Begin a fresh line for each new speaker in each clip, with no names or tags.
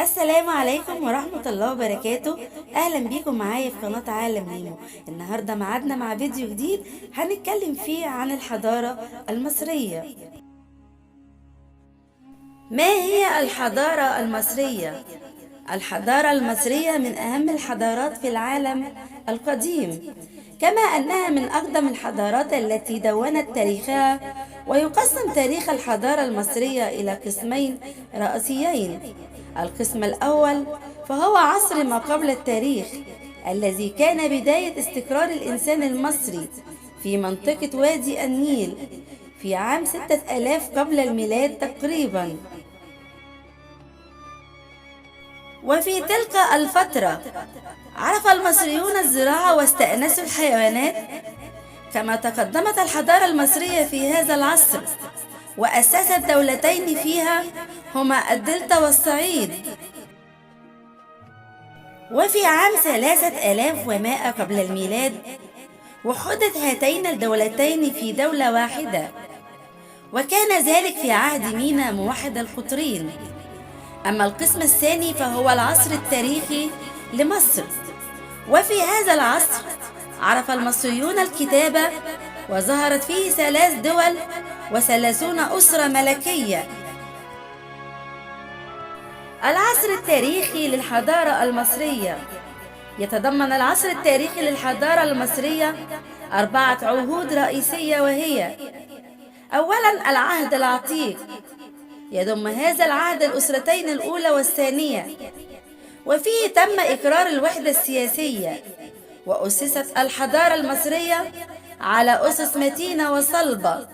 السلام عليكم ورحمة الله وبركاته. أهلا بيكم معايا في قناة عالم نيمو. النهاردة معادنا مع فيديو جديد هنتكلم فيه عن الحضارة المصرية. ما هي الحضارة المصرية؟ الحضارة المصرية من أهم الحضارات في العالم القديم، كما أنها من أقدم الحضارات التي دونت تاريخها. ويقسم تاريخ الحضارة المصرية إلى قسمين رئيسيين. القسم الأول فهو عصر ما قبل التاريخ، الذي كان بداية استقرار الإنسان المصري في منطقة وادي النيل في عام 6000 قبل الميلاد تقريبا. وفي تلك الفترة عرف المصريون الزراعة واستأنسوا الحيوانات. كما تقدمت الحضارة المصرية في هذا العصر وأسست دولتين فيها هما الدلتا والصعيد. وفي عام 3100 قبل الميلاد وحدت هاتين الدولتين في دولة واحدة، وكان ذلك في عهد مينا موحد القطرين. أما القسم الثاني فهو العصر التاريخي لمصر، وفي هذا العصر عرف المصريون الكتابة وظهرت فيه 3 دول و30 أسرة ملكية. العصر التاريخي للحضارة المصرية يتضمن العصر التاريخي للحضارة المصرية 4 عهود رئيسية، وهي: أولا العهد العتيق، يضم هذا العهد الأسرتين الأولى والثانية، وفيه تم إقرار الوحدة السياسية، وأسست الحضارة المصرية على أسس متينة وصلبة.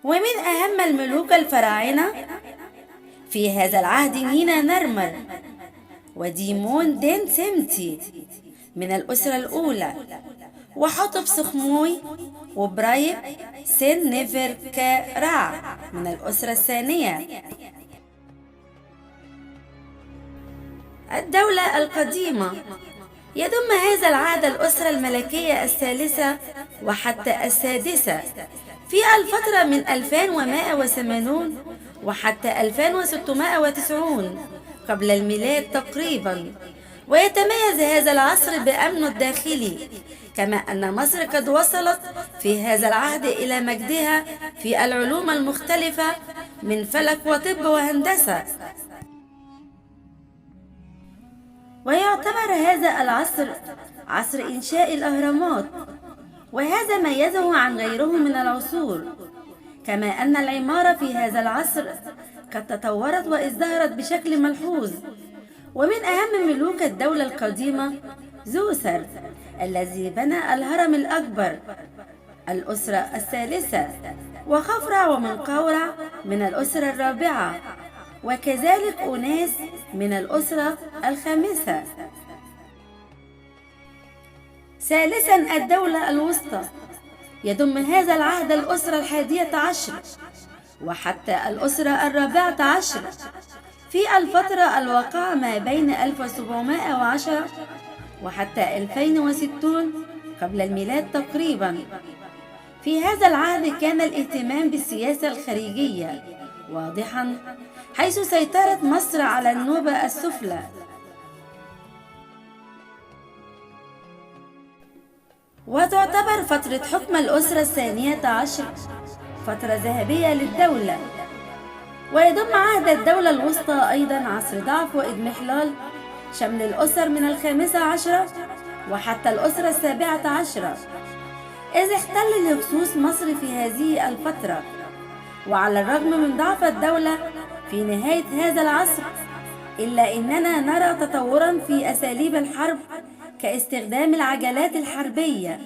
ومن أهم الملوك الفراعنة في هذا العهد مينا نرمر وديمون دين سمتي من الأسرة الأولى، وحتب سخموي وبرايب سن نفر كرع من الأسرة الثانية. الدولة القديمة يضم هذا العهد الأسرة الملكية الثالثة وحتى السادسة في الفترة من 2180 وحتى 2690 قبل الميلاد تقريبا. ويتميز هذا العصر بأمنه الداخلي، كما أن مصر قد وصلت في هذا العهد إلى مجدها في العلوم المختلفة من فلك وطب وهندسة. ويعتبر هذا العصر عصر إنشاء الأهرامات، وهذا ميزه عن غيره من العصور. كما أن العمارة في هذا العصر قد تطورت وازدهرت بشكل ملحوظ. ومن أهم ملوك الدولة القديمة زوسر الذي بنى الهرم الأكبر، الأسرة الثالثة، وخفرع ومنقورع من الأسرة الرابعة، وكذلك أناس من الأسرة الخامسة. ثالثا الدولة الوسطى، يضم هذا العهد الأسرة 11 وحتى الأسرة 14 في الفترة الواقعة ما بين 1710 وحتى 2060 قبل الميلاد تقريبا. في هذا العهد كان الاهتمام بالسياسة الخارجية واضحا، حيث سيطرت مصر على النوبة السفلى. وتعتبر فترة حكم الأسرة 12 فترة ذهبية للدولة. ويضم عهد الدولة الوسطى أيضا عصر ضعف وإضمحلال شمل الأسر من 15 وحتى الأسرة 17، إذ احتل الهكسوس مصر في هذه الفترة. وعلى الرغم من ضعف الدولة في نهاية هذا العصر، إلا أننا نرى تطورا في أساليب الحرب كاستخدام العجلات الحربية.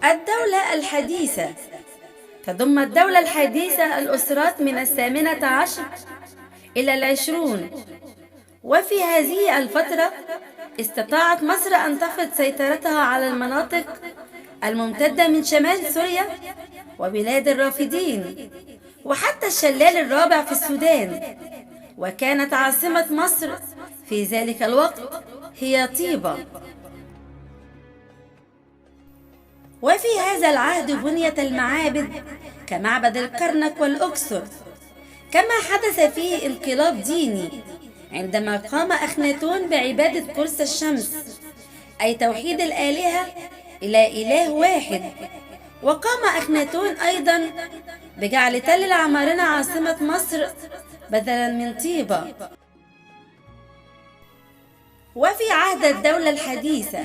الدولة الحديثة، تضم الدولة الحديثة الأسرات من 18 إلى 20. وفي هذه الفترة استطاعت مصر أن تفرض سيطرتها على المناطق الممتدة من شمال سوريا وبلاد الرافدين وحتى الشلال الرابع في السودان. وكانت عاصمة مصر في ذلك الوقت هي طيبة. وفي هذا العهد بنيت المعابد كمعبد الكرنك والأقصر. كما حدث فيه انقلاب ديني عندما قام أخناتون بعبادة قرص الشمس، أي توحيد الآلهة إلى إله واحد. وقام أخناتون أيضا بجعل تل العمارنة عاصمة مصر بدلا من طيبة. وفي عهد الدولة الحديثة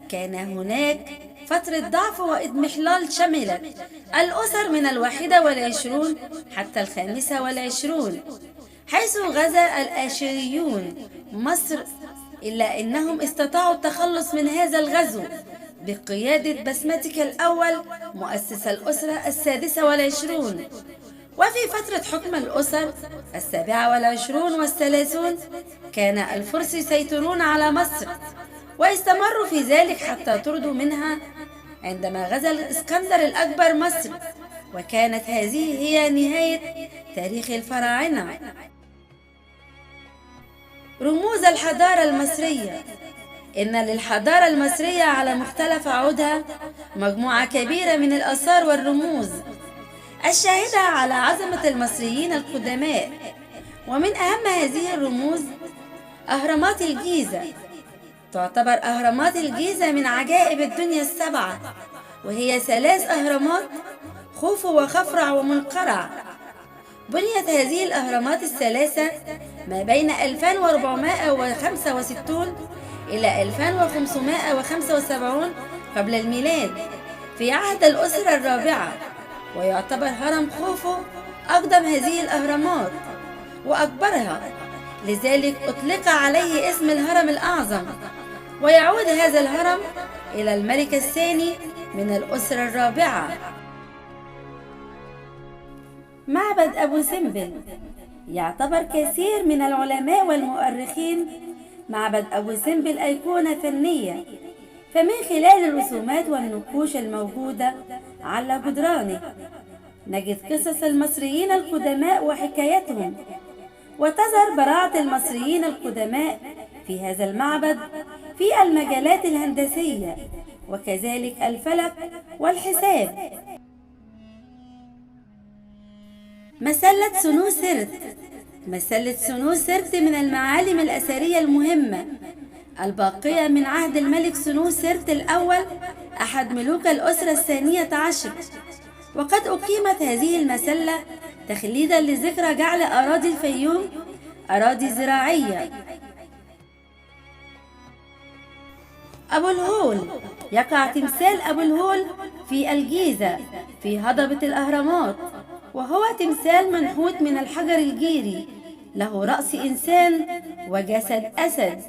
كان هناك فترة ضعف واضمحلال شملت الأسر من 21 حتى 25، حيث غزا الآشوريون مصر، إلا أنهم استطاعوا التخلص من هذا الغزو بقيادة بسمتك الأول مؤسس الأسرة 26. وفي فترة حكم الأسر 27 و30 كان الفرس يسيطرون على مصر، واستمروا في ذلك حتى طردوا منها عندما غزا الإسكندر الأكبر مصر، وكانت هذه هي نهاية تاريخ الفراعنة. رموز الحضارة المصرية. إن للحضارة المصرية على مختلف عودها مجموعة كبيرة من الآثار والرموز الشاهدة على عظمة المصريين القدماء، ومن أهم هذه الرموز أهرامات الجيزة. تعتبر أهرامات الجيزة من عجائب الدنيا السبعة، وهي 3 أهرامات: خوفو وخفرع ومنقرع. بنيت هذه الأهرامات الثلاثة ما بين 2465 إلى 2575 قبل الميلاد في عهد الأسرة الرابعة، ويعتبر هرم خوفو أقدم هذه الأهرامات وأكبرها، لذلك أطلق عليه اسم الهرم الأعظم. ويعود هذا الهرم إلى الملك الثاني من الأسرة الرابعة. معبد أبو سمبل. يعتبر كثير من العلماء والمؤرخين معبد أبو سمبل أيقونة فنية، فمن خلال الرسومات والنقوش الموجودة على جدرانه نجد قصص المصريين القدماء وحكايتهم، وتظهر براعة المصريين القدماء في هذا المعبد في المجالات الهندسية وكذلك الفلك والحساب. مسلة سنوسرت. مسلة سنوسرت من المعالم الأثرية المهمة الباقية من عهد الملك سنوسرت الأول أحد ملوك الأسرة 12، وقد أقيمت هذه المسلة تخليدا لذكرى جعل أراضي الفيوم أراضي زراعية. أبو الهول. يقع تمثال أبو الهول في الجيزة في هضبة الأهرامات، وهو تمثال منحوت من الحجر الجيري، له رأس إنسان وجسد أسد.